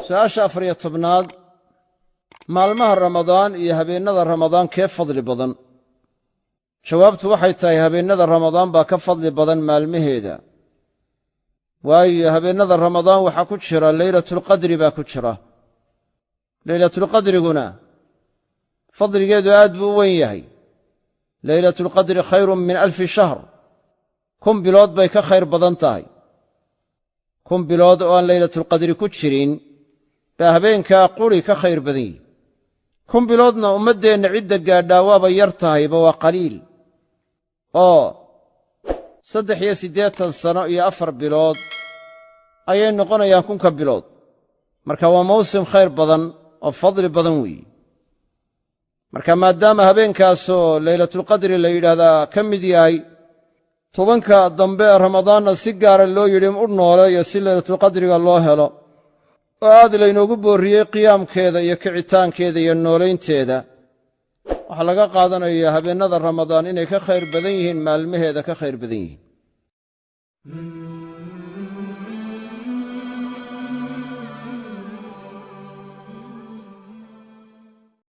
Su'aasha 14aad: maalmaha Ramadaan iyo habeennada Ramadaan kee fadli badan? Jawaabtu waxay tahay habeennada Ramadaan baa ka fadli badan maalmaheeda, waayo habeennada Ramadaan waxaa ku jira Leylatulqadri baa ku jira. Leylatulqadriguna fadligeedu aad buu u weyn yahay. Leylatulqadri khayrun min 1000 shahr, 1000 bilood bay ka khayr badan tahay. 1000 bilood oo aan Leylatulqadri ku jirin baa habeenkaa quri ka khayr badan yihi. 1000 biloodna ummaddeenna cidda gaadhaa waaba yar tahayba, waa qaliil, oo 83 sano iyo 4 bilood ayay noqonayaan 1000ka bilood. Marka waa mawsim khayr badan oo fadli badan weeye. Marka maadaama habeenkaasoo Leylatulqadri la yidhaahdaa ka mid yahay 10ka dambe ee Ramadaanna si gaara loo yidhi u nooleeyo si Leylatulqadriga loo helo, oo aad laynoogu boorriyey qiyaamkeeda iyo kicitaankeeda iyo noolaynteeda, waxaa laga qaadanayaa habeennada Ramadaan inay ka khayr badan yihiin maalmaheeda, ka khayr badan yihiin.